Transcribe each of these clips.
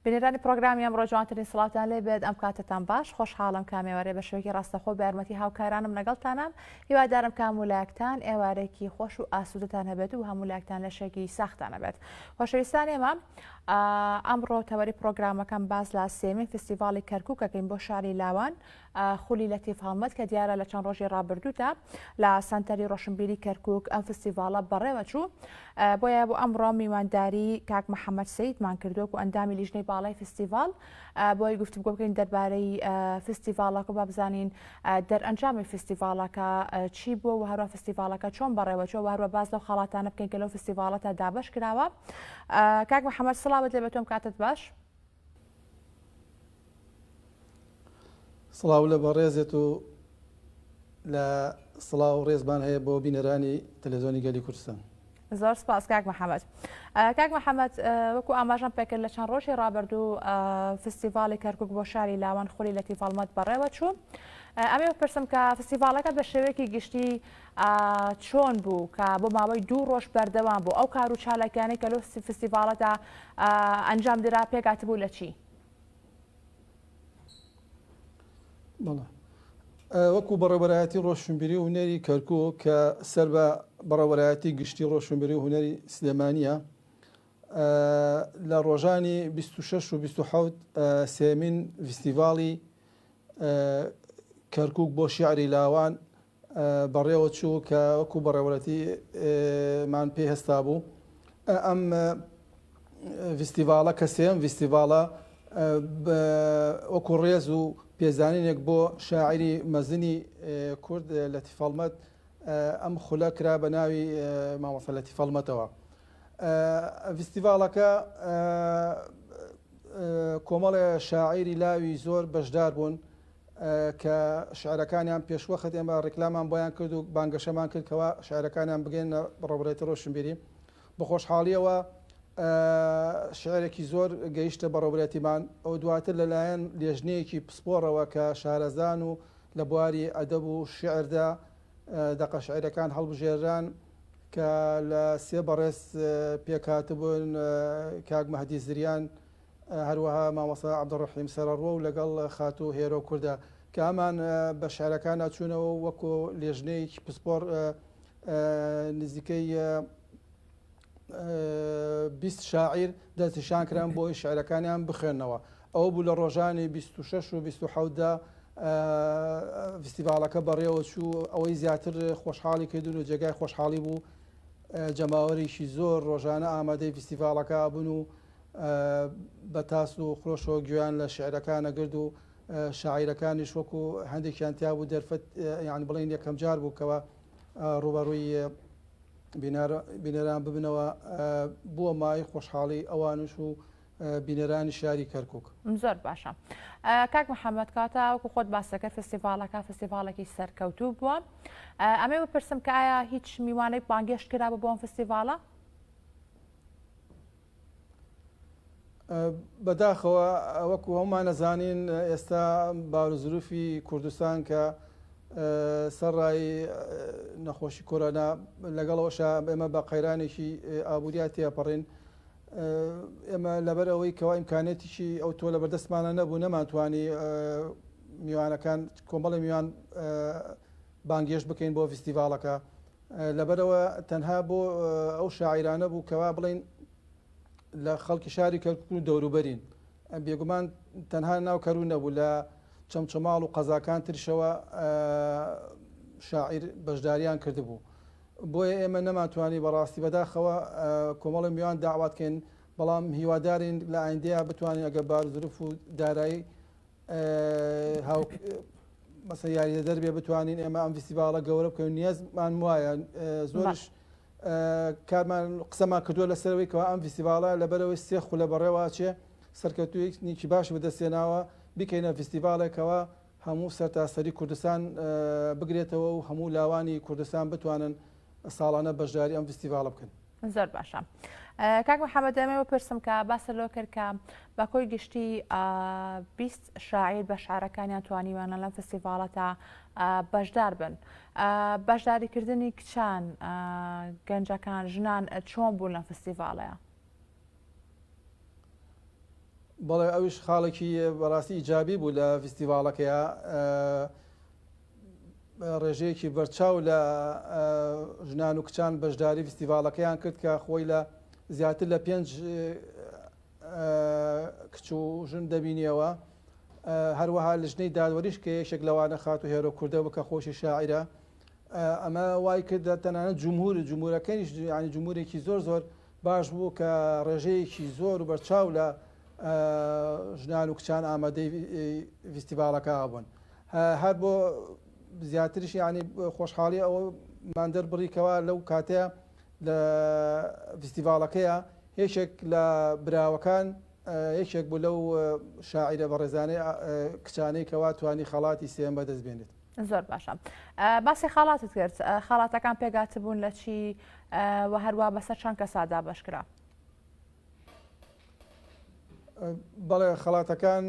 بینەرانی پرۆگرامی ئەمڕۆ جوانترین سڵاوتان لێ بێت ئەم کاتەتان باش خۆشحاڵم کە ئەمێوارەیە بە شێوەیەکی ڕاستەخۆ بە یارمەتی هاوکارانم لەگەڵتانام هیوادارم کە هەموو لایەکتان ئێوارێکی خۆش و ئاسوودەتان هەبێت و هەموو لایەکتان لەشێکی ساختان هەبێت خۆشەویستان ئێمە ئەمڕۆ تەوەری پرۆگرامەکەم باس لە سێمین فستیڤاڵی کەرکووکەکەین بۆ شاری لاوان خولی لەتیف هەڵمەت کە دیارە لە چەند ڕۆژی ڕابردوودا لە سەنتەری ڕۆشنبیری کەرکوک ئەم فستیڤاڵە بەڕێوەچوو بۆیە بۆ ئەمڕۆ میوانداری کاک محەممەد سەیدمان کردووە و ئەندامی لیژنەی باڵای فستیڤاڵ بۆی گفتوگۆ بکەین دەربارەی فستیڤاڵەکە با بزانین دەرئەنجامی فستیڤاڵەکە چی بووە و هەروە فستیڤاڵەکە چۆن بەڕێوەچووە و هەروە باس لەو خەڵاتانە بکەین کە لەو فستیڤاڵەتا دابەش کراوە کاک محەممەد سڵاوت لێ بێت تۆم کاتت باش. سڵاو لە بەڕێزت و لە سڵاو و ڕێزمان هەیە بۆ بینەرانی تەلەزۆنی گەلی کوردستان. زۆر سپاس کاک محەممەد. کاک محەممەد وەکو ئاماژەم پێکرد لە چەند ڕۆژی ڕابردوو فستیڤاڵی کەرکک بۆ شاری لاوان خولی لەتیف هەڵمەت بەڕێوە چوو. ئەمێ بپرسم کە فستیڤاڵەکە بە شێوەیەکی گشتی چۆن بوو کە بۆ ماوەی دوو ڕۆژ بەردەوام بوو ئەو کار و چالاکیانەی کە لەو فستیڤاڵەدا ئەنجام درا پێکهاتبوو لە چی؟ بەڵێ وەکو بەڕێوەبەرایەتی ڕۆشنبیری و هونەری کەرکوک کە سەر بە بەڕێوەبەرایەتی گشتی ڕۆشنبیری و هونەری سلێمانیە لە ڕۆژانی 26 و 27 سێمین فیستیڤاڵی کەرکوک بۆ شیعری لاوان بەڕێوە چوو کە وەکو بەڕێوەرەتی مان پێی هەستابوو ئەم ڤیستیڤاڵە کە سێیەم ڤیستیڤاڵە وەکو ڕێز و پێزانینێک بۆ شاعیری مەزنی کورد لەتیف هەڵمەت ئەم خولە کرا بە ناوی مامۆستا لەتیف هەڵمەتەوە. ڤیستیڤاڵەکە کۆمەڵێ شاعیری لاوی زۆر بەشدار بوون کە شعرەکانیان پێشوەخت ئێمە ڕیکلامان بۆیان کرد و بانگەشەمان کرد کەوا شعرەکانیان بگەینە بەڕێوەبەرایەتی ڕۆشنبیری. بە خۆشحاڵیەوە شعرێکی زۆر گەیشتە بەڕێوەبەرایەتیمان و دواتر لەلایەن لێژنەیەکی پسپۆڕەوە کە شارەزان و لە بواری ئەدەب و شعردا دەقە شعرەکان هەڵبژێرران کە لە سێ بەڕێز پێکهاتبوون کاک مەهدی زریان، هەروەها مامۆستا عەبدولڕەحیم سەرەڕۆ و لەگەڵ خاتوو هێرۆ کوردە کە ئەمان بە شعرەکانا چوونەوە و وەکۆ لێژنەیەکی پسپۆڕ نزیکەی 20 شاعیر دەستنیشان کران بۆی شعرەکانیان بخوێنەوە. ئەوە بوو لە ڕۆژانی 26 و 27 دا فیستیڤاڵەکە بەڕێوە چوو. ئەوەی زیاتر خۆشحاڵی کردن و جێگای خۆشحاڵی بوو جەماوەرێکی زۆر ڕۆژانە ئامادەی فیستیڤاڵەکە بوون و بە تاس و خرۆشەوە گوێیان لە شیعرەکان ئەگرت و شاعیرەکانیش وەکو هەندێکیان تیا بوو دەرفەت یان بڵێین یەکەم جار بوو کەوا ڕووبەڕووی بینەران ببنەوە بووە مایەی خۆشحاڵی ئەوانش و بینەرانی شاری کەرکک. زۆر باشە کاک محەممەد کاتە وەکو خۆت باسەکە فستیڤاڵەکە فستیڤاڵێکی سەرکەوتوو بووە ئەمێ بپرسم کە ئایا هیچ میوانێک بانگێشت کرابوو بۆ ئەم فستیڤاڵە؟ بەداخەوە وەکو هەموومان ئەزانین ئێستا باروزروفی کوردستان کە سەرڕای نەخۆشی کۆرۆنا لەگەڵەوەشا ئێمە بە قەیرانێکی ئابووریا تێپەڕین ئێمە لەبەر ئەوەی کەوا ئیمکانێتیی ئەو تۆ لە بەردەستمانە نەبوو نەمانتوانی میوانەکان کۆمەڵی میوان بانگێشت بکەین بۆ فیستیڤاڵەکە لەبەرئەوە تەنها بۆ ئەو شاعیرانە بوو کەوا بڵێین لە خەڵکی شاری کەرکوک و دەوروبەرین بێگومان تەنها ناو کەرو نەبوو لە چەمچەماڵ و قەزاکان ترشەوە شاعیر بەشداریان کردبوو بۆیە ئێمە نەمانتوانی بەڕاستی بەداخەوە کۆمەڵی میوان داوات کەین بەڵام هیوادارین لە ئایندەیە بتوانین ئەگەر بارزرف و دارایی هاو مەسە یاریدەدەر بێ بتوانین ئێمە ئەم فیستیڤاڵە گەورە بکەین نیازمان وایە زۆرش کارمان قسەمان کردووە لەسەرەوەی کەوا ئەم فیستیڤاڵە لەبەرەوەی سێ خولە بەڕێوەچێ سەرکەوتوویەکی باش بەدەستێناوە بیکەینە فیستیڤاڵێکەوە هەموو سەرتاسەری کوردستان بگرێتەوە و هەموو لاوانی کوردستان بتوانن ساڵانە بەشداری ئەم فیستیڤاڵە بکەن. زۆر باشە کاک محەممەد دەمەوە پرسم کە باسە لەوە کرد کە بە کۆی گشتی 20 شاعیر بە شعرەکانیان توانیوانە لەم فستیڤاڵەتا بەشدار بن بەشداریکردنی کچان گەنجەکان ژنان چۆن بوون لەم فستیڤاڵەیە؟ بەڵێ ئەویش خاڵێکی بەڕاستی ئیجابی بوو لە فیستیڤاڵەکەیا ڕێژەیەکی بەرچاو لە ژنان و کچان بەشداری فیستیڤاڵەکەیان کرد کە خۆی لە زیاتر لە پێنج کچ و ژن دەبینیەوە هەروەها لژنەی دادوەریش کە یەکێک لەوانە خاتوو هێرۆ کوردە بوو کە خۆشی شاعیرە ئەمە وای کرد تەنانەت جمهور جمهورەکەیش یعنی جمهورێکی زۆر زۆر باش بوو کە ڕێژەیەکی زۆر و بەرچاو لە ژنان و کچان ئامادەی ڤیستیڤاڵەکە بوون. هەر بۆ زیاتریش یعنی خۆشحاڵی ئەوە مان دەربڕی کەوا لەو کاتەیە لە ڤیستیڤاڵەکەیە یەکێک لە براوەکان یەکێک بوو لەو شاعیرە بەڕێزانەی کچانەی کەوا توانی خەڵاتی سێیەم بەدەست بێنێت. زۆر باشە باسی خاڵاتت کرد خاڵاتەکان پێگاتبوون لە چی و هەروە بەسەر چەند کەسا دابەشکرا؟ بەڵێ خەڵاتەکان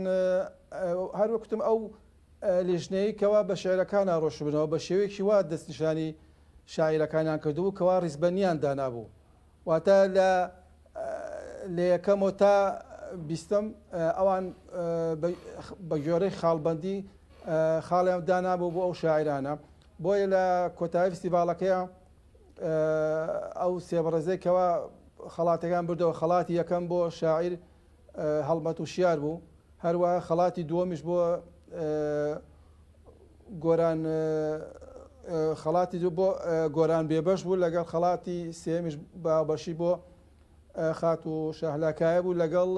هەر وەکوتم ئەو لیژنەی کەوا بە شعرەکانە ڕۆشتبنەوە بە شێوەیەکی وا دەستنیشانی شاعیرەکانیان کردبوو کەوا ڕیزبەندیان دانابوو واتە لە لە یەکەمەوە تا بیستم ئەوان بە گوێرەی خاڵبەندی خاڵیان دانابوو بۆ ئەو شاعیرانە بۆیە لە کۆتایی فستیڤاڵەکەیان ئەو سێ بەڕێزەی کەوا خەڵاتەکان بردەوە خەڵاتی یەکەم بۆ شاعیر هەڵمەت و شیار بوو هەروەها خەڵاتی دووەمیش بۆ گۆران خەڵاتی دوو بۆ گۆران بێبەش بوو لەگەڵ خەڵاتی سێمیش باوەشی بۆ خات و شەهلاکایە بوو لەگەڵ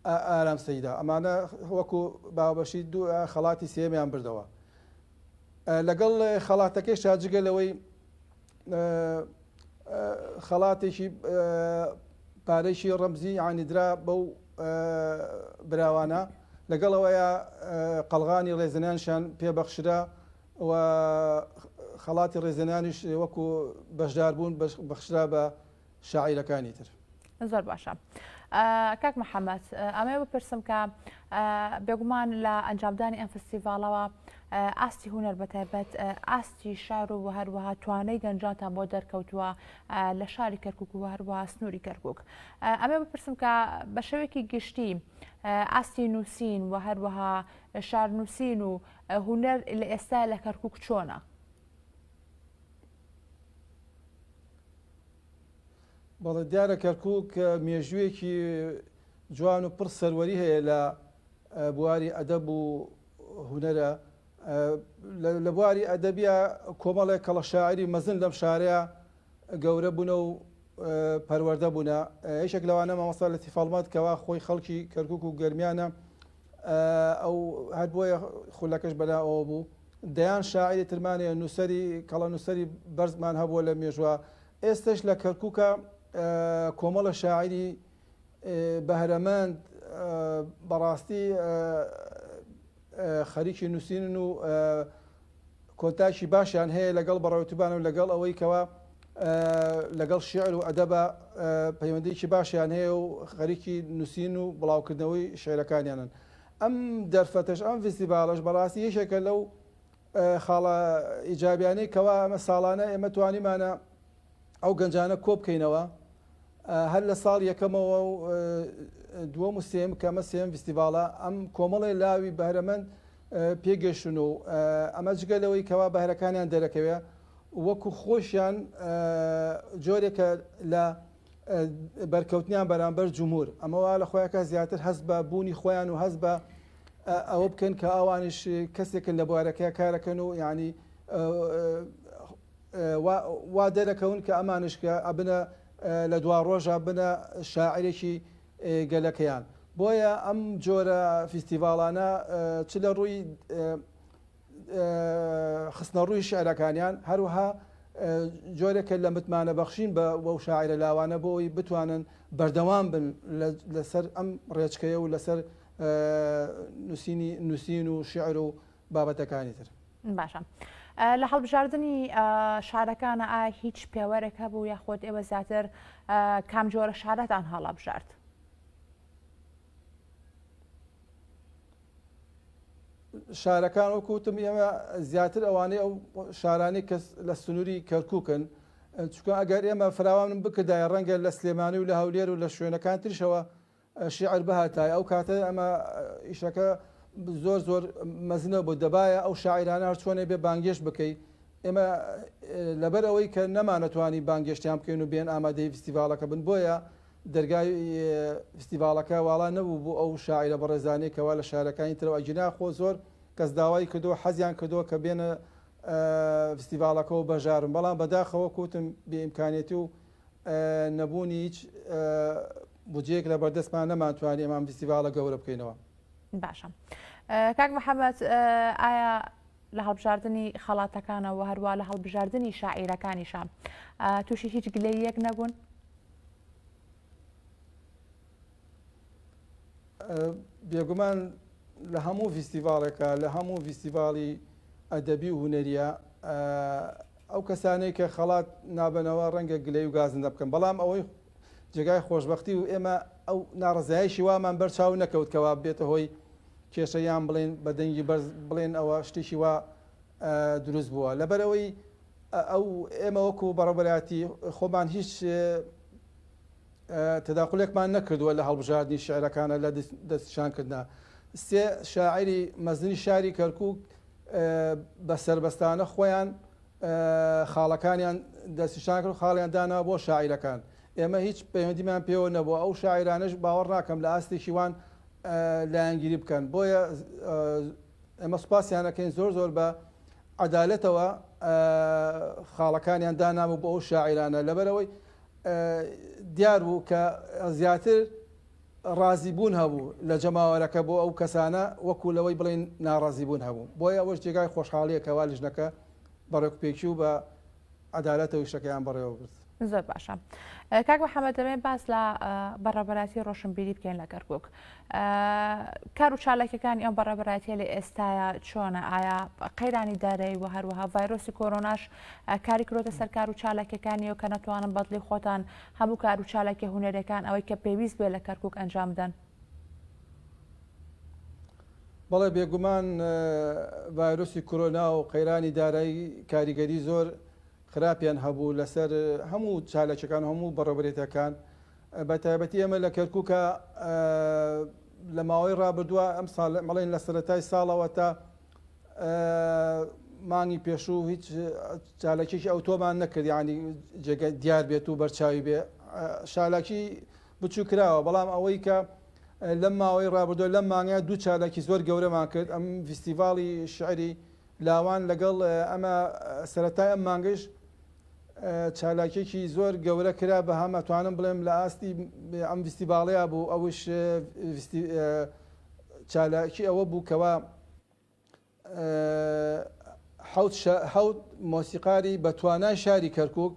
ئارام سەیدا ئەمانە وەکو باوەشی دوو خەڵاتی سێمیان بردەوە لەگەڵ خەڵاتەکەیشا جگە لەوەی خەڵاتێکی پارەیەکی ڕەمزی یانی درا بەو براوانە لەگەڵ ئەوەیە قەڵغانی ڕێزنانشان پێبەخشرا و خەڵاتی ڕێزنانیش وەکو بەشداربوون بەخشرا بە شاعیرەکانی تر. زۆر باشە کاک محەممەد ئەمەوێ بپرسم کە بێگومان لە ئەنجامدانی ئەم فستیڤاڵەوە ئاستی هونەر بەتایبەت ئاستی شار و هەروەها توانای گەنجانتان بۆ دەرکەوتووە لە شاری کەرکک و هەروەها سنووری کەرکک ئەمە بپرسم کە بە شێوەیەکی گشتی ئاستی نووسین و هەروەها شار نووسین و هونەر لە ئێستا لە کەرکک چۆنە؟ بەڵێ دیارە کەرکووک مێژوویەکی جوان و پڕ سەروەری هەیە لە بواری ئەدەب و هونەرە لە بواری ئەدەبیە کۆمەڵێک کەڵە شاعری مەزن لەم شارەیە گەورە بوونە و پەروەردە بوونە یەکێک لەوانە مامۆستا لەتیف هەڵمەت کەوا خۆی خەڵکی کەرکووک و گەرمیانە ئەو هەر بۆیە خولەکەش بەلا ئەوە بوو دەیان شاعیری ترمان هەیە، نووسەری کەڵە نووسەری بەرزمان هەبووە لە مێژوە، ئێستەش لە کەرکووکە کۆمەڵە شاعیری بەهرەمەند بەڕاستی خەریکی نووسینن و کۆنتاکی باشیان هەیە لەگەڵ بەڕێوەتوبان و لەگەڵ ئەوەی کەوا لەگەڵ شیعر و ئەدەبە پەیوەندیکی باشیان هەیە و خەریکی نووسین و بڵاوکردنەوەی شعرەکانیانن. ئەم دەرفەتەش، ئەم ڤیستیڤاڵەش بەڕاستی یەکێکە لەو خاڵە ئیجابیانەی کەوا ئەمە ساڵانە ئێمە توانیمانە ئەو گەنجانە کۆ بکەینەوە هەر لە ساڵ یەکەمەوە و دووەم و سێم کە ئەمە سێم ڤیستیڤاڵە ئەم کۆمەڵێ لاوی بەهرەمەند پێگەشتن و ئەمە جگە لەوەی کەوا بەهرەکانیان دەرەکەوێ وەکو خۆشیان جۆرێکە لە بەرکەوتنیان بەرامبەر جمهور ئەمە وا لە خۆیان زیاتر هەست بە بوونی خۆیان و هەست بە ئەوە بکەن کە ئەوانیش کەسێکن لە بوارەکە کارەکەن و یعنی وا دەرەکەون کە ئەمانش کە ئەبنە لە دوا ڕۆژە بنە شاعرێکی گەلەکەیان بۆیە ئەم جۆرە فیستیڤاڵانە چ لە ڕووی خستنەڕووی شیعرەکانیان، هەروەها جۆرێکە لە متمانە بەخشین بە وەو شاعیرە لاوانە بۆ ئەوەی بتوانن بەردەوام بن لەسەر ئەم ڕێچکەیە و لەسەر نووسینی نووسین و شیعر و بابەتەکانی تر. باشە لە هەڵبژاردنی شارەکانە ئایا هیچ پێوەرێک هەبوو یاخود ئێوە زیاتر کام جۆرە شارەتان هەڵابژارد؟ شارەکان وەکو وتم ئێمە زیاتر ئەوانەی ئەو شارانەی کە لە سنووری کەرکووکن چونکە ئەگەر ئێمە فراوانم بکردایە ڕەنگە لە سلێمانی و لە هەولێر و لە شوێنەکان تریشەوە. شیعر بهاتایە ئەو کاتە ئەمە ئیشەکە زۆر زۆر مەزنە بۆ دەبایە ئەو شاعیرانە هەرچۆنێ بێ بانگێشت بکەی ئێمە لەبەر ئەوەی کە نەمانەتوانی بانگێشتیان بکەین و بێن ئامادەی فیستیڤاڵەکە بن بۆیە دەرگای فیستیڤاڵەکە واڵا نەبوو بۆ ئەو شاعیرە بەڕێزانەی کەوا لە شارەکانی ترەوە ئەگینا خۆ زۆر کەس داوای کردووە حەزیان کردووە کە بێنە فیستیڤاڵەکەەوە بەژارن بەڵام بەداخەوە کوتم بێ ئیمکانێتی و نەبوونی هیچ بودجەیەک لە بەردەستمان نەمانتوانی ئەم فیستیڤاڵە گەورە بکەینەوە. باشە کاک محەممەد ئایا لە هەڵبژاردنی خەڵاتەکانەوە هەروە لە هەڵبژاردنی شاعیرەکانیشە تووشی هیچ گلەیەک نەبوون؟ بێگومان لە هەموو فیستیڤاڵێکە لە هەموو فیستیڤاڵی ئەدەبی و هونەریە ئەو کەسانەی کە خەڵات نابەنەوە ڕەنگە گلەی و گازندە بکەن بەڵام ئەوەی جێگای خۆشبەختی و ئێمە ئەو ناڕەزایەکی وامان بەرچاو نەکەوت کەوا بێتە هۆی کێشە یان بڵێن بە دەنگی بەرز بڵێن ئەوە شتێکی وا دروست بووە لەبەرئەوەی ئەو ئێمە وەکو بەڕێوەبەرایەتی خۆمان هیچ تەداخولێکمان نەکردووە لە هەڵبژاردنی شعرەکانە لە دەستنیشانکردنا سێ شاعری مەزنی شاری کەرکک بە سەربەستانە خۆیان خاڵەکانیان دەستنیشان کرد و خاڵیان دانا بۆ شاعیرەکان ئێمە هیچ پەیوەندیمان پێوە نەبووە ئەو شاعیرانەش باوەڕ ناکەم لە ئاستێکی وان لایەنگیری بکەن بۆیە ئێمە سوپاسیان ئەکەین زۆر زۆر بە عەدالەتەوە خاڵەکانیان دانابوو بۆ ئەو شاعیرانە لەبەرئەوەی دیار بوو کە زیاتر ڕازی بوون هەبوو لە جەماوەرەکە بۆ ئەو کەسانە وەکو لەوەی بڵێین ناڕازی بوون هەبوو بۆیە ئەوەش جێگای خۆشحاڵیە کەوا لیژنەکە بە ڕێکوپێکی و بە عەدالەتەوە ئیشەکەیان بەڕێوە برد. زۆر باشە کاک محەممەد دەمێ باس لە بەڕێوەبەرایەتی ڕۆشنبیری بکەین لە کەرکک کار و چالاکیەکانی ئەم بەڕێوەبەرایەتیە لە ئێستایا چۆنە ئایا قەیرانی دارایی و هەروەها ڤایرۆسی کۆرۆناش کاری کرۆتە سەر کار و چالاکیەکانیەوە کە نەتوانن بەدڵی خۆتان هەموو کار و چالاکیە هونەریەکان ئەوەی کە پێویست بێ لە کەرکک ئەنجام بدەن؟ بەڵێ بێگومان ڤایرۆسی کۆرۆنا و قەیرانی دارایی کاریگەری زۆر خراپیان هەبوو لەسەر هەموو چالاکیەکان هەموو بەڕێوەبەرێتەکان بە تایبەتی ئێمە لە کەرکووکە لە ماوەی ڕابردووە ئەم ساڵ بڵێن لە سەرەتای ساڵەوە تا مانگی پێشوو هیچ چالاکیێکی ئەوتۆمان نەکرد یعنی جێگە دیار بێت و بەرچاوی بێ شالاکی بچوو کراوە بەڵام ئەوەی کە لەم ماوەی ڕابردووە لەم مانگە دوو چالاکی زۆر گەورەمان کرد ئەم فیستیڤاڵی شعری لاوان لەگەڵ ئەمە سەرەتای ئەم مانگەش چالاکیەکی زۆر گەورە کرا بە هەم ئەتوانم بڵێم لە ئاستی ئەم ڤیستیڤاڵەیە بوو ئەوش چالاکی ئەوە بوو کەوا حوت مۆسیقاری بە توانای شاری کەرکک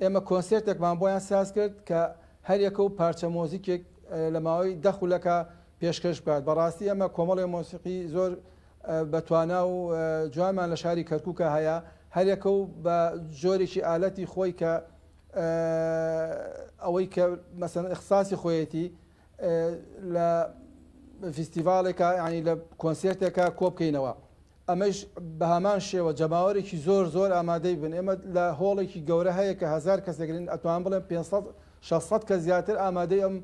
ئێمە کۆنسێرتێکمان بۆیان ساز کرد کە هەریەکە و پارچە مۆزیکێک لە ماوەی دە خولەکە پێشکەش بکات بەڕاستی ئەمە کۆمەڵی مۆسیقی زۆر بە توانا و جوانمان لە شاری کەرکوکا هەیە هەریەکە و بە جۆرێکی ئالەتی خۆی کە ئەوەی کە مەسەن ئیخساسی خۆیەتی لە فیستیڤاڵێکا یانی لە کۆنسێرتێکا کۆ بکەینەوە ئەمەش بە هەمان شێوە جەماوەرێکی زۆر زۆر ئامادەی بن ئێمە لە هۆڵێکی گەورە هەیە کە هەزار کەس دەگرن ئەتوان بڵێم 500 600 کەس زیاتر ئامادەی ئەم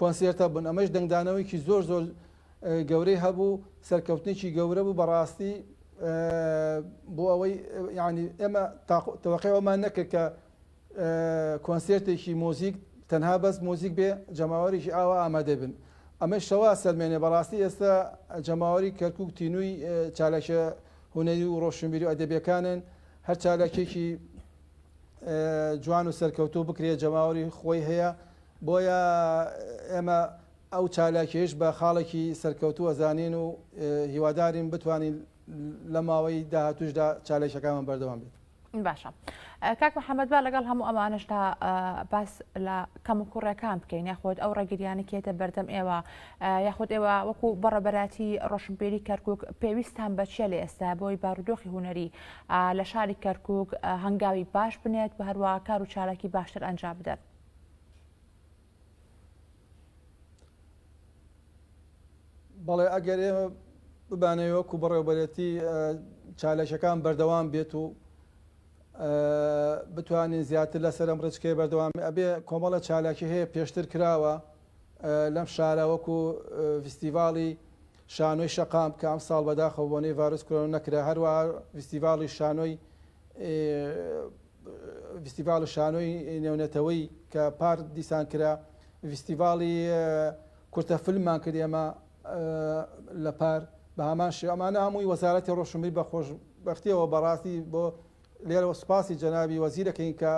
کۆنسێرتە بوون ئەمەش دەنگدانەوەیکی زۆر زۆر گەورەی هەبوو سەرکەوتنێکی گەورە بوو بەڕاستی بۆ ئەوەی یعنی ئێمە تەوەقعی ئەومان نەکرد کە کۆنسێرتێکی مۆزیک تەنها بەس مۆزیک بێ جەماوەرێکی ئاوا ئامادە بن ئەمەش شەوا سەلمێنێ بەڕاستی ئێستا جەماوەری کەرکک تینووی چالاکیە هونەری و ڕۆشنبیری و ئەدەبیەکانن هەر چالاکیەکی جوان و سەرکەوتوو بکرێت جەماوەری خۆی هەیە بۆیە ئێمە ئەو چالاکیەیش بە خاڵێکی سەرکەوتوو ئەزانین و هیوادارین بتوانین لە ماوەی داهاتووشدا چالاکیەکانمان بەردەوام بێت. باشە کاک محەممەد با لەگەڵ هەموو ئەمانەشدا باس لە کەموکوڕیەکان بکەین یاخود ئەو ڕێگریانە کێتە بەردەم ئێوە یاخود ئێوە وەکو بەڕێبەراتی ڕۆشنبیری کەرکک پێویستان بە چیە لە ئێستا بۆی بارودۆخی هونەری لە شاری کەرکک هەنگاوی باش بنێت و هەروە کار و چالاکی باشتر ئەنجام بدەن. بەڵێ ئەگەر ئێمە ببانەوە وەکو بەڕێوبەرێتی چالاکیەکان بەردەوام بێت و بتوانین زیاتر لەسەر ئەم ڕێچکەیە بەردەوام ئەبێ کۆمەڵە چالاکی هەیە پێشتر کراوە. لەم شارە وەکو ڤیستیڤاڵی شانۆی شەقام کە ئەمساڵ بەداخەوە بۆنەی ڤایرۆس کۆرۆنا نەکرا، هەروەها ڤیستیڤاڵی شانۆی ڤیستیڤاڵی شانۆی نێونەتەوەی کە پار دیسان کرا، ڤیستیڤاڵی کورتە فیلممان کرد ئێمە لە پار بە هەمان شێوە ئەمانە هەمووی وەزارەتی ڕۆشنبیری بە خۆشبەختیەوە بەڕاستی بۆ لێرەوە سوپاسی جەنابی وەزیرەکەین کە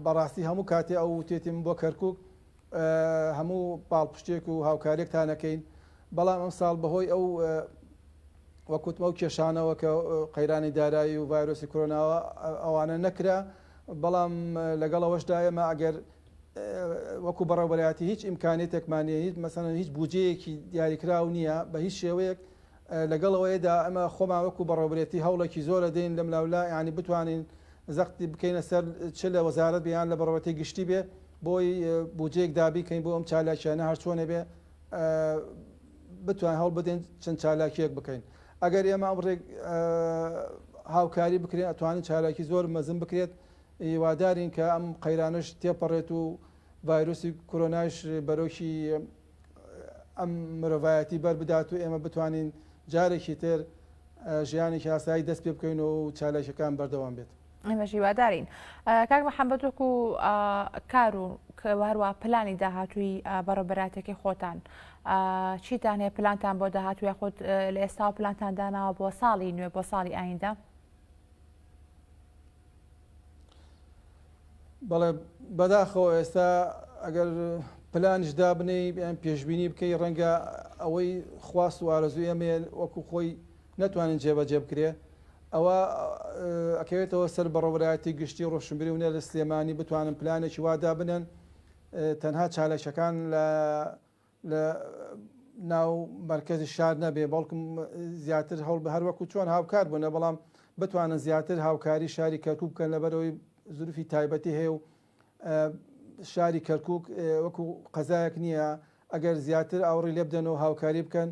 بەڕاستی هەموو کاتێ ئەو وتێتی من بۆ کەرکک هەموو پاڵپشتێک و هاوکاریەکتان ئەکەین بەڵام ئەمساڵ بەهۆی ئەو وەک وتم ئەو کێشانەوە کە قەیرانی دارایی و ڤایرۆسی کۆرۆناوە ئەوانە نەکرا بەڵام لەگەڵ ئەوەشدا ئێمە ئەگەر وەکو بەڕێوەبەرایەتی هیچ ئیمکانیتێکمان نییە هیچ مەسەلەن هیچ بودجەیەکی دیاریکراو نییە بە هیچ شێوەیەک لەگەڵ ئەوەیدا ئەمە خۆمان وەکو بەڕێوەبەرێتی هەوڵێکی زۆر دەین لەم لاولا یانی بتوانین زەختی بکەینە سەر چ لە وەزارەت بێ یان لە بەڕێوەبەرێتی گشتی بێ بۆی بودجەیەک دابین کەین بۆ ئەم چالاکیانە هەرچۆنێ بێ بتوانین هەوڵ بدەین چەند چالاکیەک بکەین ئەگەر ئێمە ئەم ڕێک هاوکاری بکرێن ئەتوانین چالاکی زۆر مەزن بکرێت هیوادارین کە ئەم قەیرانەش تێپەڕێت و ڤایرۆسی کۆرۆنایش بەرۆکی ئەم مرۆڤایەتی بەر بدات و ئێمە بتوانین جارێکی تر ژیانێکی ئاسایی دەست پێ بکەین و چالاکیەکان بەردەوام بێت. ئێمەش هیوادارین. کاک محەممەد وەکو کار و هەروە پلانی داهاتووی بەڕێوەبەرایەتەکەی خۆتان چیتان هەیە پلانتان بۆ داهاتوو یاخود لە ئێستاوە پلانتان داناوە بۆ ساڵی نوێ بۆ ساڵی ئایندە؟ بەڵێ بەداخەوە ئێستا ئەگەر پلانیش دابنێی یان پێشبینی بکەی ڕەنگە ئەوەی خواست و ئارەزووی ئێمەیە وەکو خۆی نەتوانین جێبەجێ بکرێ ئەوە ئەکەوێتەوە سەر بەڕێوەبەرایەتی گشتی ڕۆشنبیری هونەر لە سلێمانی بتوانن پلانێکی وا دابنێن تەنها چالاکیەکان لە لە ناو مەرکەزی شار نەبێ بەڵکم زیاتر هەوڵ بە هەروەکو چۆن هاوکار بوونە بەڵام بتوانن زیاتر هاوکاری شاری کەرکوک بکەن لەبەرەوەی زروفی تایبەتی هەیە و شاری کەرکوک وەکو قەزایەک نییە ئەگەر زیاتر ئاوڕی لێ بدەن و هاوکاری بکەن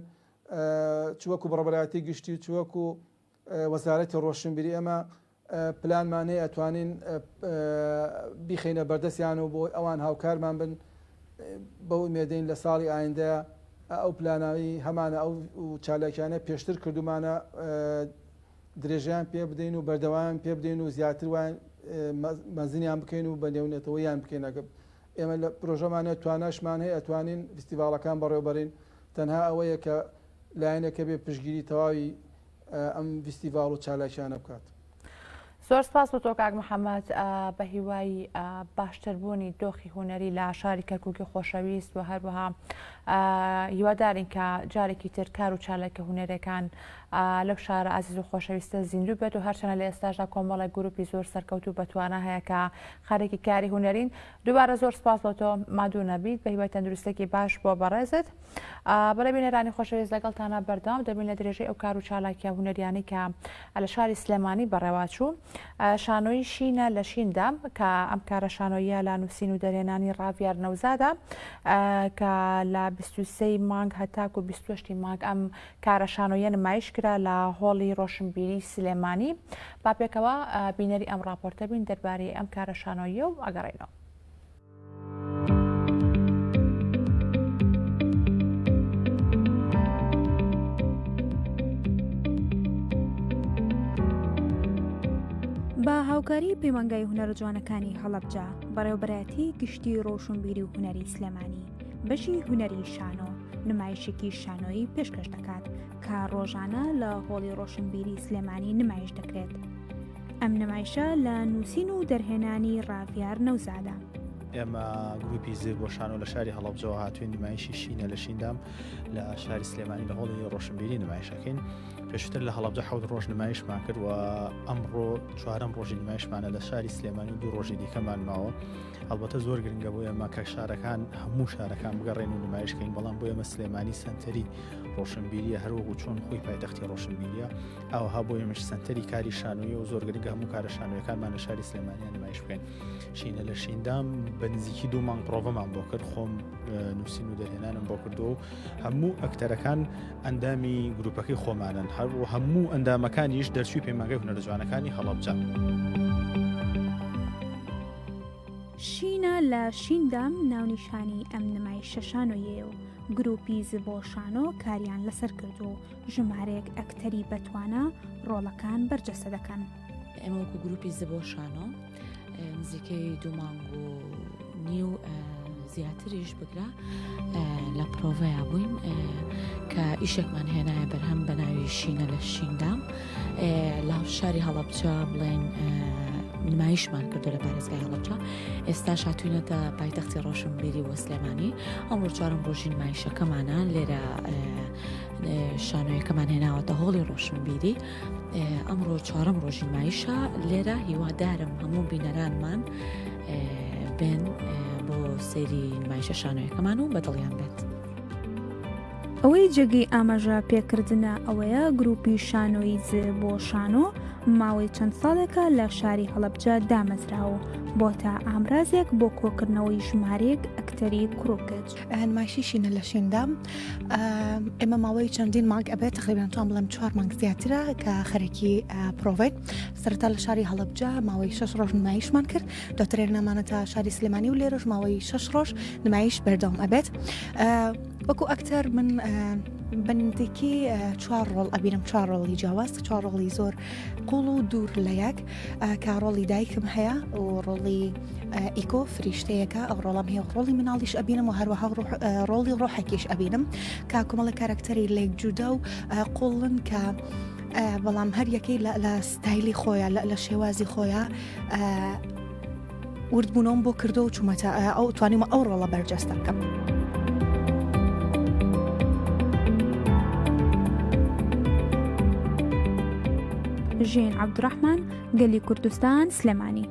چ وەکو بەڕێوەبەرایەتی گشتی و چ وەکو وەزارەتی ڕۆشنبیری ئێمە پلانمان هەیە ئەتوانین بیخەینە بەردەستیان و بۆ ئەوان هاوکارمان بن بەو ئومێدەین لە ساڵی ئایندە ئەو پلانەی هەمانە ئەو چالاکیانە پێشتر کردومانە درێژەیان پێ بدەین و بەردەوامیان پێ بدەین و زیاتر وایان مەزنیان بکەین و بە نێونەتەوەیان بکەین ئەگەر ئێمە لە پرۆژەمان هەیە تواناشمان هەیە ئەتوانین فیستیڤاڵەکان بەڕێوەبەرین تەنها ئەوەیە کە لایەنێک هەبێ پشتگیری تەواوی ئەم ڤیستیڤاڵ و چالاکیانە بکات. زۆر سپاس بۆ تۆ کاک محەممەد بە هیوای باشتربوونی دۆخی هونەری لە شاری کەرکوکی خۆشەویست و هەروەها هیوادارین کە جارێکی تر کار و چالاکە هونەرەکان لەو شارە ئازیز و خۆشەویستە زیندوو بێت و هەرچەنە لە ئێستاشدا کۆمەڵێک گروپی زۆر سەرکەوتوو بەتوانا هەیە کە خەرێکی کاری هونەرین دووبارە زۆر سپاس بۆ تۆ مادوو نەبیت بە هیوای تەندروستێکی باش بۆ بەڕێزت بەڵێ بینەرانی خۆشەویست لەگەڵتانە بەردەوام دەبین لە درێژەی ئەو کار و چالاکیە هونەریانەی کە لە شاری سلێمانی بەڕێواچوو شانۆی شینە لە شیندا کە ئەم کارە شانۆیە لە نووسین و دەرێنانی ڕاڤیار نەوزادە کە لە 23 مانگ هەتاکو 28 مانگ ئەم کارە شانۆیە نمایش کرا لە هۆڵی ڕۆشنبیری سلێمانی با پێکەوە بینەری ئەم ڕاپۆرتە بین دەربارەی ئەم کارە شانۆیە و ئەگەڕێنەوە. بە هاوکاری پەیمانگای هونەرە جوانەکانی هەڵەبجە، بەڕێوەبەرایەتی گشتی ڕۆشنبیری و هونەری سلێمانی، بەشی هونەری شانۆ، نمایشێکی شانۆیی پێشکەش دەکات کە ڕۆژانە لە هۆڵی ڕۆشنبیری سلێمانی نمایش دەکرێت. ئەم نمایشە لە نووسین و دەرهێنانی ڕاڤیار نەوزادە. ئێمە گروپی زیر بۆ شانۆ لە شاری هەڵەبجەوە هاتوین نمایشی شینە لە شیندام لە شاری سلێمانی لە هۆڵی ڕۆشنبیری نمایشەکەین پێشتر لە هەڵەبجە حەوت ڕۆژ نمایشمان کرد و ئەمڕۆ چوارەم ڕۆژی نمایشمانە لە شاری سلێمانی و دوو ڕۆژی دیکەمان ماوە ئەلبەتە زۆر گرنگە بۆ ئێمە کە شارەکان هەموو شارەکان بگەڕێن و نمایشکەین بەڵام بۆ ئێمە سلێمانی سەنتەری ڕۆشنبیریە هەروەکو چۆن خۆی پایتەختی ڕۆشنبیریە ئەوها بۆ ئێمەش سەنتەری کاری شانۆیە و زۆر گرنگە هەموو کارە شانۆیەکانمان لە شاری سلێمانیان نمایش بکەین شینە لە شیندام بە نزیکی دوو مانگ پرۆڤەمان بۆ کرد خۆم نووسین و دەرهێنانم بۆ کردو و هەموو ئەکتەرەکان ئەندامی گروپەکەی خۆمانن هەر و هەموو ئەندامەکانیش دەرچووی پەیمانگای هونەرە جوانەکانی هەڵەبجە. شینە. شینە لە شیندام ناونیشانی ئەم نمایشە شانۆیەیە و گروپی زبۆ شانۆ کاریان لەسەر کردووە و ژمارەیەک ئەکتەری بەتوانا ڕۆڵەکان بەرجەستە دەکەن. ئێمە وەکو گروپی زبۆ شانۆ نزیکەی دوو مانگ و نیو زیاتریش بگرە لە پرۆڤەیا بووین کە ئیشێکمان هێنایە بەرهەم بە ناوی شینە لە شیندام لە شاری هەڵەبجە بڵێن نمایشمان کردو لە پارێزگای هەڵەبجە ئێستا شاتوینەتە پایتەختی ڕۆشنبیری وە سلێمانی ئەمڕۆ چوارم ڕۆژی نمایشەکەمانە لێرە شانۆیەکەمان هێناوەتە هۆڵی ڕۆشنبیری ئەمڕۆ چوارەم ڕۆژی نمایشە لێرە هیوادارم هەموو بینەرانمان بێن بۆ سەیری نمایشە شانۆیەکەمان و بەدڵیان بێت. ئەوەی جێگەی ئاماژە پێکردنە ئەوەیە گروپی شانۆیی ز بۆ شانۆ ماوەی چەند ساڵێکە لە شاری هەڵەبجە دامەزراوە و بۆتە ئامرازێک بۆ کۆکردنەوەی ژمارەیەک ئەکتەری کوڕ و کچ. نمایشی شینە لە شیندا ئێمە ماوەی چەندین مانگ ئەبێت تقریبان توان بڵێم چوار مانگ زیاترە کە خەرێکی پرۆڤین سەرەتا لە شاری هەڵەبجە ماوەی شەش ڕۆژ نمایشمان کرد دواتر نامانە تا شاری سلێمانی و لێرەش ماوەی شەش ڕۆژ نمایش بەردەوام ئەبێت وەکو ئەکتەر من بەندێکی چوار ڕۆڵ ئەبینم چوار ڕۆڵی جیاواز چوار ڕۆڵی زۆر قوڵ و دوور لە یەک کە ڕۆڵی دایکم هەیە و ڕۆڵی ئیکۆ فریشتەیەکە ئەو ڕۆڵم هەیە ڕۆڵی مناڵیش ئەبینم و هەروەها ڕۆڵی ڕۆحێکیش ئەبینم کە کۆمەڵە کارکتەری لێک جودا و قوڵن کە بەڵام هەر یەکەی لە ستایلی خۆیان لە شێوازی خۆیان وردبوونەوەم بۆ کردو و چوومەتە ئەو توانیمە ئەو ڕۆڵە بەرجەستە بکەم. ژین عەبدوڕەحمان، گەلی کوردستان، سلێمانی.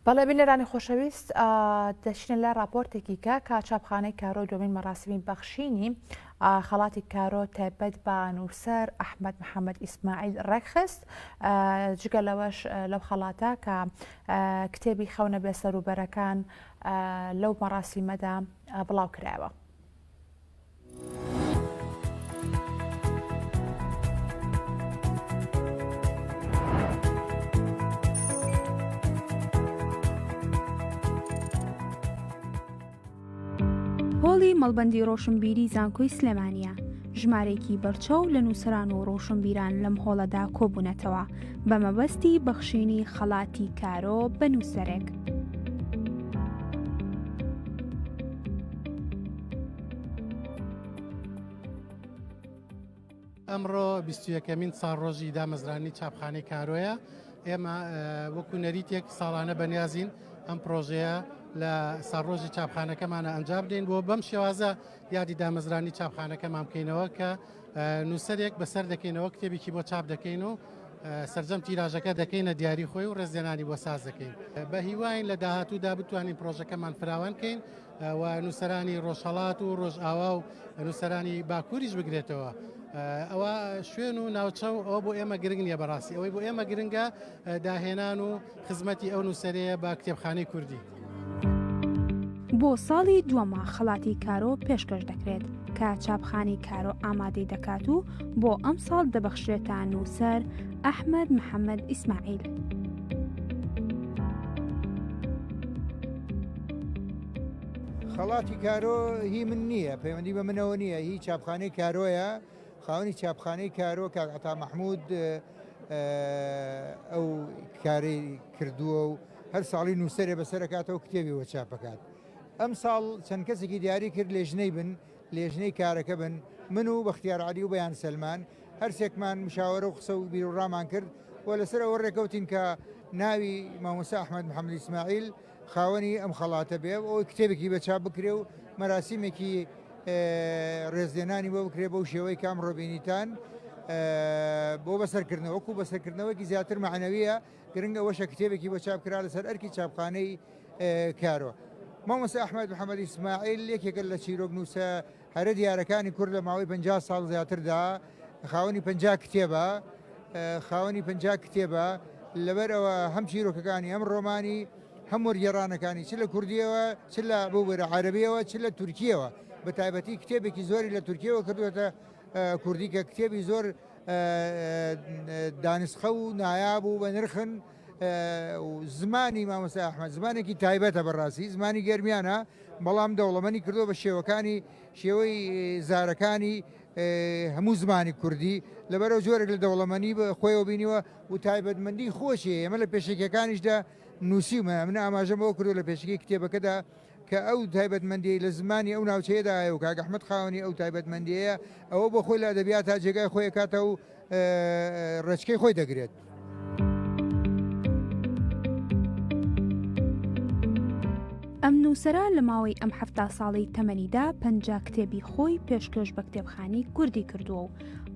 بەڵێ بینەرانی خۆشەویست دەچینە لە راپۆرتێکی کە کە چاپخانەی کارۆ دومین مەراسیمی بەخشینی خەڵاتی کارۆ تایبەت بە نووسەر ئەحمد محەممەد ئیسماعیل ڕێکخست جگە لەوەش لەو خەڵاتە کە کتێبی خەونە بێسەروبەرەکان لەو مەراسیمەدا بڵاو کرایەوە. هۆڵی مەڵبەندی ڕۆشنبیری زانکۆی سلێمانییە، ژمارەیەکی بەرچاو لە نووسەران و ڕۆشنبیران لەم هۆڵەدا کۆبوونەتەوە بە مەبەستی بەخشینی خەڵاتی کارۆ بە نووسەرێک. ئەمڕۆ بیستویەکەمین ساڵڕۆژی دامەزرانی چاپخانەی کارۆیە ئێمە وەکو نەریتێک ساڵانە بەنیازین ئەم پرۆژەیە لە ساڵڕۆژی چاپخانەکەمانە ئەنجام بدەین بۆ بەم شێوازە یادی دامەزرانی چاپخانەکەمان بکەینەوە کە نووسەرێک بەسەر دەکەینەوە کتێبێکی بۆ چاپ دەکەین و سرجەم تیراژەکە دەکەینە دیاری خۆی و ڕێزلێنانی بۆ ساز دەکەین بە هیواین لە داهاتوودا بتوانین پرۆژەکەمان فراوان کەین و نووسەرانی ڕۆژهەڵات و ڕۆژئاوا و نووسەرانی باکووریش بگرێتەوە. ئەوە شوێن و ناوچە و ئەوە بۆ ئێمە گرنگ نییە بەڕاستی ئەوەی بۆ ئێمە گرنگە داهێنان و خزمەتی ئەو نووسەرەیە بە کتێبخانەی کوردی. بۆ ساڵی دووەمە خەڵاتی کارۆ پێشکەش دەکرێت کە چاپخانەی کارۆ ئامادەی دەکات و بۆ ئەمساڵ دەبەخشرێتە نووسەر ئەحمەد محەمەد ئیسماعیل. خەڵاتی کارۆ هی من نییە، پەیوەندی بە منەوە نییە، هی چاپخانەی کارۆیە، خاوەنی چاپخانەی کارۆ کاک عەتا مەحموود ئەو کارەی کردووە و هەر ساڵی نووسەرێ بەسەرەکاتەوە کتێبی وە چاپەکات. ئەم ساڵ چەند کەسێکی دیاری کرد لێژنەی بن، لێژنەی کارەکە بن، من و بەختیار عەلی و بەیان سەلمان، هەرسێکمان مشاوەرە و قسە و بیروڕامان کرد و لەسەر ئەوە ڕێکەوتین کە ناوی مامۆستا ئەحمەد محەممەد ئیسماعیل خاوەنی ئەم خەڵاتە بێ و ئەوەی کتێبێکی بە چاپ بکرێ و مەراسیمێکی ڕێزلێنانی بۆ بکرێ بەو شێوەی کە ئەمڕۆ بینیتان بۆ بەسەرکردنەوە وەکو بەسەرکردنەوەکی زیاتر مەعنەویە گرنگ ئەوەشە کتێبێکی بۆ چاپ کرا لەسەر ئەرکی چاپخانەی کارۆ. مامۆستا ئەحمەد محەمەد ئیسماعیل یەکێکە لە چیرۆکنووسە هەرە دیارەکانی کورد لە ماوەی 50 ساڵ زیاتردا خاوەنی 50 کتێبە خاوەنی 50 کتێبە لەبەر ئەوە هەم چیرۆکەکانی هەم ڕۆمانی هەم وەرگێڕانەکانی چ لە کوردیەوە چ لە ببورە عەرەبیەوە چ لە تورکیەوە بە تایبەتی کتێبێکی زۆری لە تورکیەوە کردوێتە کوردی کە کتێبی زۆر دانسقە و نایاب و بەنرخن زمانی مامۆستا ئەحمد زمانێکی تایبەتە بەڕاستی زمانی گەرمیانە بەڵام دەوڵەمەنی کردو بە شێوەکانی شێوەی زارەکانی هەموو زمانی کوردی لەبەرەوە جۆرێک لە دەوڵەمەنی خۆیەوە بینیوە و تایبەتمەندی خۆشی ئێمە لە پێشەکیەکانیشدا نووسیومە من ئاماژەم بەوە کردو لە پێشەکی کتێبەکەدا کە ئەو تایبەتمەندیەی لە زمانی ئەو ناوچەیەدا هەیە و کاک ئەحمەد خاوەنی ئەو تایبەتمەندیەیە ئەوە بۆ خۆی لە ئەدەبیاتا جێگای خۆی ئەکاتەوە و ڕێچکەی خۆی دەگرێت. ئەم نووسەرە لە ماوەی ئەم 70 ساڵەی تەمەنیدا 50 کتێبی خۆی پێشکەش بە کتێبخانەی کوردی کردووە و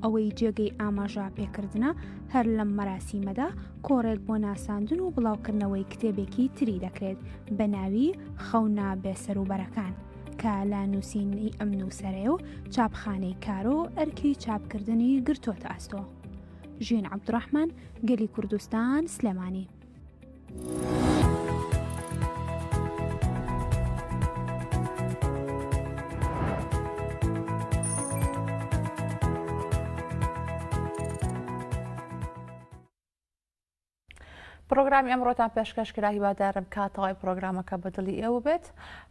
ئەوەی جێگەی ئاماژە پێکردنە هەر لەم مەراسیمەدا کۆڕێک بۆ ناساندن و بڵاوکردنەوەی کتێبێکی تری دەکرێت بە ناوی خەونە بێسەروبەرەکان کە لە نووسینی ئەم نووسەرەیە و چاپخانەی کارۆ ئەرکی چاپکردنی گرتۆتە ئەستۆ. ژین عەبدوڕەحمان، گەلی کوردستان، سلێمانی. پرۆگرامی ئەمڕۆتان پێشکەش کرا هیوادارم کات تەواوی پرۆگرامەکە بە دڵی ئێوە بێت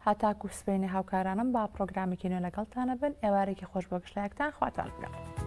هەتاکو سبەینێ هاوکارانم با پرۆگرامێکی نوێ لەگەڵتانە بن ئێوارێکی خۆش بۆ گشت لایەکتان خواتان لەگەڵ.